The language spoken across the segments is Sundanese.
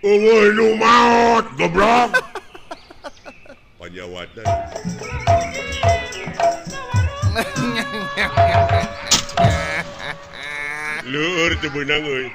Eueuh nu maot goblok. Panjawatan. Leur teu beunang euy.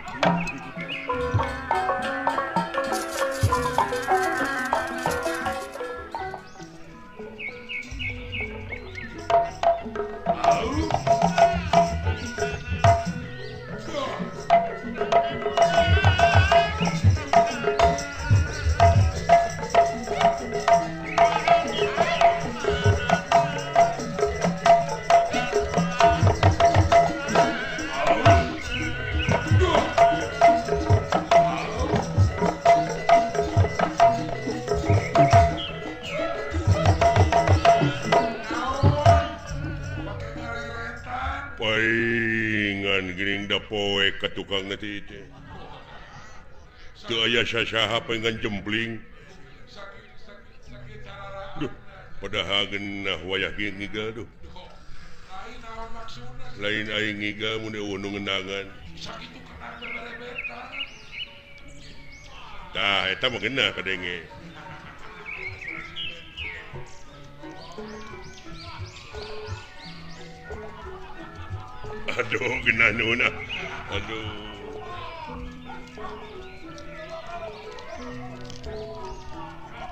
Poe ka tukang nanti itu. Teu aya sasaha pengen jempling. Duh, padahal geunah wayah kieu ngigal duh. Lain aing ngigal mun eueuh nu ngendangan. Tah eta mah geunah kadenge. Aduh, genah nuhun ah. Aduh.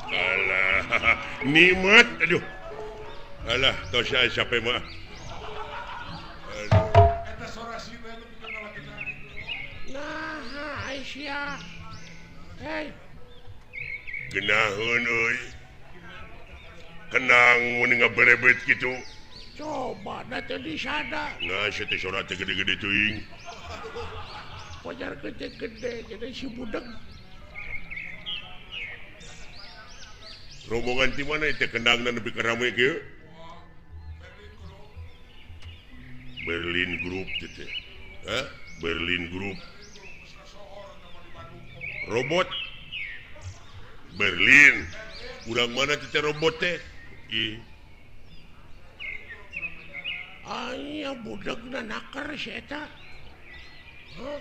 Alah, nikmat aduh. Alah, tos saya capek mah. Aduh. Eta sora si we nu pikeun lalakina. Nah, Aisyah. Hei. Genaheun euy. Kenang mun ngaberebet kitu. Coba da teu disada. Nah, sia teh sora teh gede-gede teuing. Wajar gede-gede jadi si budeg. Rombongan ti mana teh kendangna nepi ka rame kieu? Berlin Group teh. Hah? Berlin Group. Robot Berlin. Urang mana teh robot teh? Ih. Aya budegna naker si eta. Hah?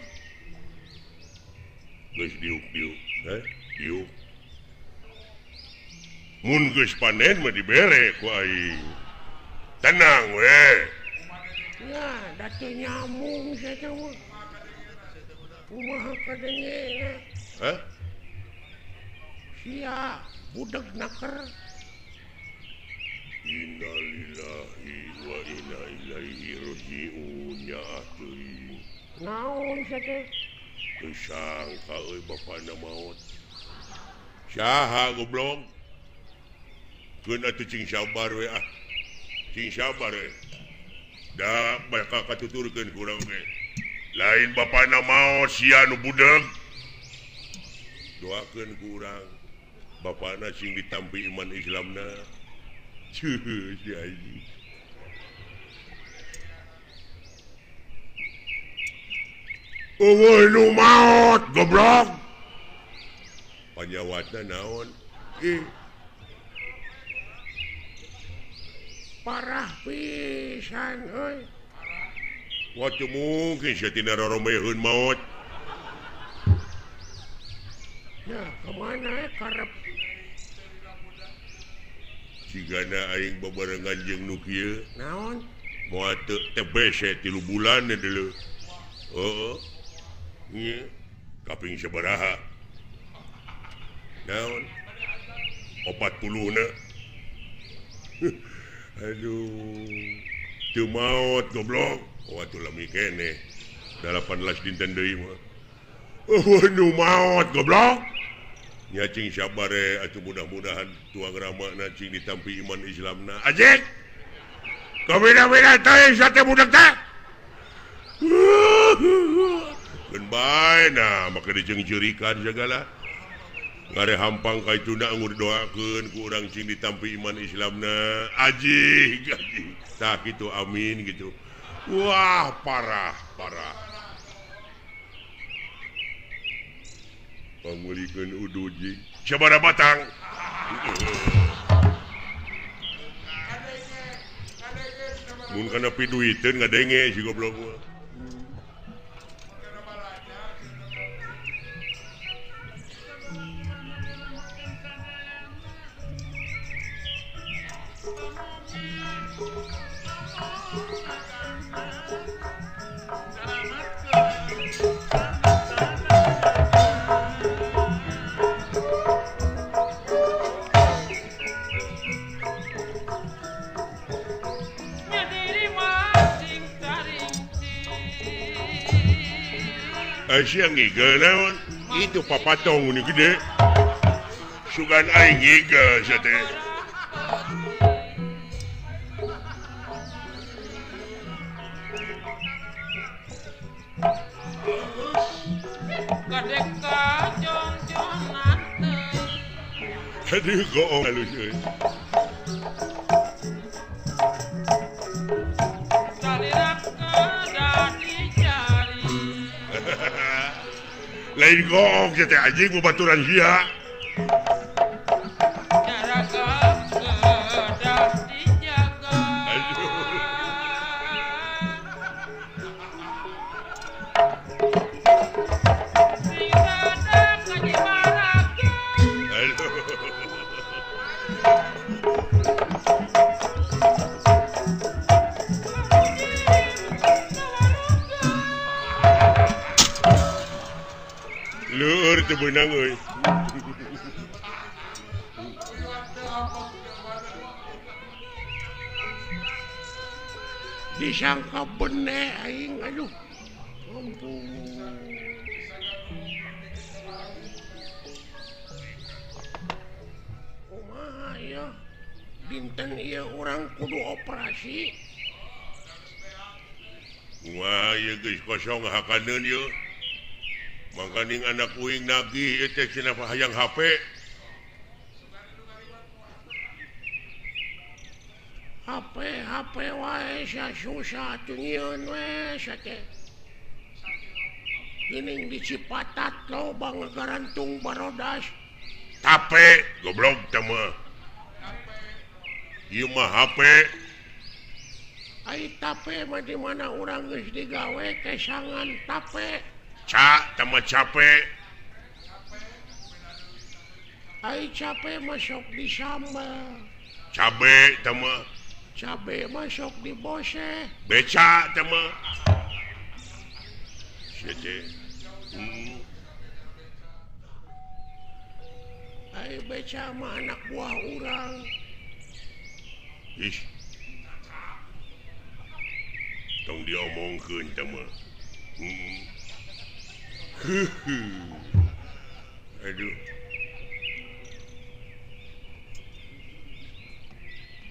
Geus diuk-diuk, heh, diuk. Mun geus panen mah dibere ku aing. Tenang we. Ya, da teu nyambung si eta mah. Kumaha kadenge? Hah? Sia budeg naker. Innalillahi wa inna ilaihi raji'un ya atuh. Naon sia teh? Teu sangka euy bapana maot. Saha goblok? Keun atuh cing sabar we ah. Cing sabar we. Da bakal katuturkeun ku urang ge. Lain bapana maot sia nu budeg. Doakeun ku urang. Bapana sing ditampi iman Islamna. Cuh, si anjing. Eueuh nu maot goblok. Panjawatna naon? Ih. Parah pisan euy. Wah, teu mungkin sia tina roromeheun maot. Ya, kemana karep? Cigana aing babarengan jeung nu kieu. Naon? Moal teu TBC 3 bulan deuleu. Heeh. Nya kaping sabaraha? Naon? 40 na. Aduh. Teu maot goblok. Oh atuh lami keneh. 18 dinten deui mah. Oh nu maot goblok. Nya cing sabare atuh mudah-mudahan tuang ramana cing ditampi iman Islamna. Ajik. Kabeda-beda teh sate budak teh. Keun bae nah make diceungceurikan sagala. Ngare hampang ka ituna anggur doakeun ku urang cing ditampi iman Islamna. Ajik, ajik. Tah kitu amin gitu. Wah, parah, parah. Pangulikeun udud jing. Sabaraha batang? Mun kana piduiteun ngadenge si goblok mah. Sia ngigel naon? Itu papatong ini gede. Sugan aing ngigel sia teh. Aduh, goong halus euy. Lain goong sia teh anjing babaturan sia. Leur teu beunang euy. Disangka bene aing aduh. Ampun. Kumaha ieu? Dinten ieu urang kudu operasi. Wah, ieu geus kosong hakaneun ieu. Mangkaning anak uing nagih ieu teh cenah hayang HP. HP HP wae sia susah atuh nyieun we sia teh. Geuning di Cipatat loba ngagarantung barodas. Tape goblok teh mah. Ieu mah HP. Ai tape mah di mana urang geus digawe kesangan tape. Ca tama capek. Ai cape masuk di sambal. Cabe tama. Cabe masuk di bose. Beca tama. Sia Ai beca mah anak buah urang. Ih. Tong diomongkeun tama. Aduh.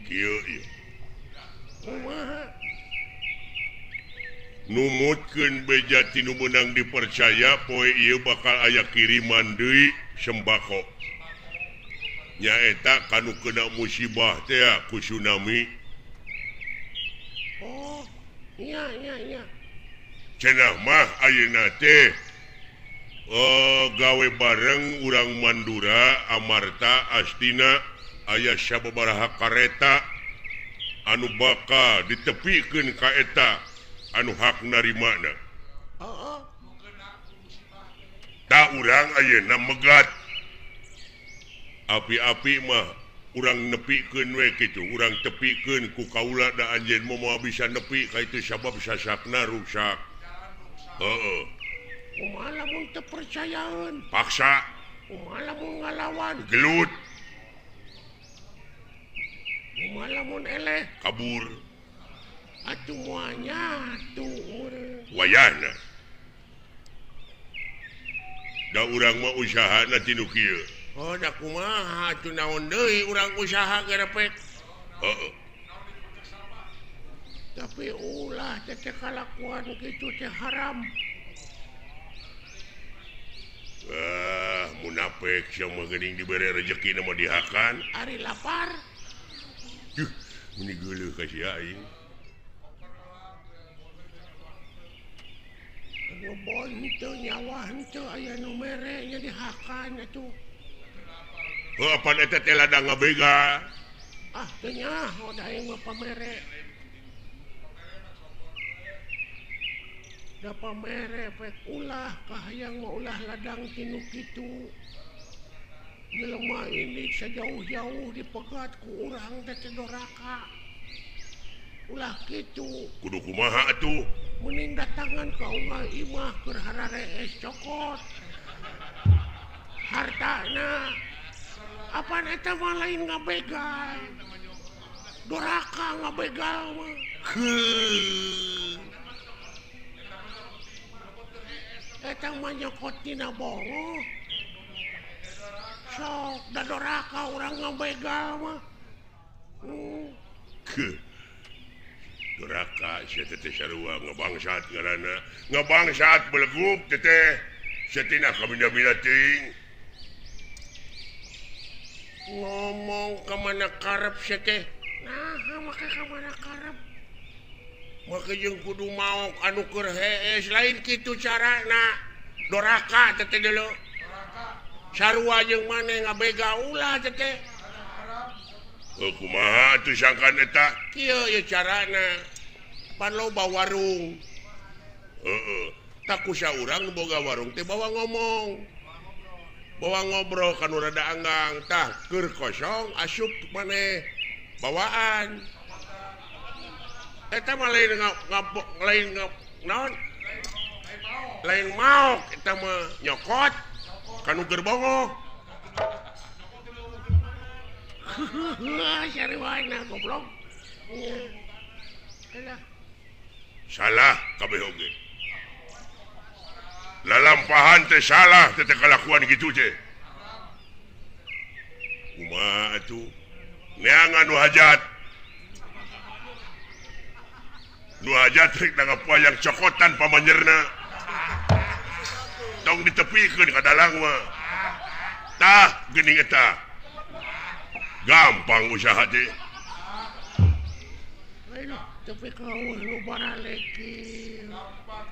Kieu ieu. Kumaha? Numutkeun beja ti nu meunang dipercaya poe ieu bakal aya kiriman deui sembako. Nyaeta kanu kena musibah teh ku tsunami. Oh, nya nya nya. Cenah mah ayeuna teh gawe bareng urang Mandura Amarta Astina aya sababaraha kareta anu bakal ditepikeun ka eta anu hak narimana. Heeh. Ta urang ayeuna megat. Api-api mah urang nepikeun we kitu, urang tepikeun ku kaula da anjeun moal bisa nepi ka itu sabab sasakna rusak. Heeh. Kumaha lamun teu percayaeun? Paksa. Kumaha lamun ngalawan? Gelut. Kumaha lamun eleh? Kabur. Atuh moal nyatu urang. Wayahna. Da urang mah usahana ti nu kieu. Oh, da kumaha atuh naon deui urang usaha gerepek. Heeh. Tapi ulah teh kalakuan kitu teh haram. Ah, munafik sia mah geuning dibere rejeki na mah dihakan. Ari lapar. Duh, meni geuleuh ka sia aing. Ngebon henteu nyawa henteu aya nu mere nya dihakan atuh. Heuh, apan eta teh ladang ngabega. Ah, teu nyaho da aing mah pamere. Da pamere pek ulah kahayang mah ulah ladang tinu kitu. Jelema ini sejauh-jauh dipegat ku urang teh teh doraka. Ulah kitu. Kudu kumaha atuh? Mending datangan ka unggal imah keur hararees cokot. Hartana apaan eta mah lain ngabegal. Doraka ngabegal mah. Eta mah nyokot tina bongo. Sok da doraka urang ngabegal mah. Ke doraka sia teh sarua ngabangsat ngaranna. Ngabangsat beleguk teh. Sia teh kabina-bina teuing. Ngomong ka mana karep sia teh. Nah, make ka mana karep. Make jeung kudu maok anu keur hees lain kitu carana. Doraka teh deuleu. Sarua jeung maneh ngabega ulah teh teh. Kumaha atuh sangkan eta? Kieu ieu carana. Pan loba warung. Heeh. Tak kusa urang boga warung teh bawa ngomong. Bawa ngobrol ka nu rada anggang. Tah keur kosong asup maneh bawaan. Eta mah lain lain naon? Lain maok eta mah nyokot kanu keur bongo. Sarwana goblok. Salah kabeh oge. Lalampahan teh salah teh kalakuan kitu teh. Kumaha atuh? Neangan nu hajat. Nu hajat rek nanggap wayang cokotan pamanyerna. Tong ditepikeun ka dalang mah. Tah geuning eta. Gampang usaha teh. Lain tapi kau lu baralek.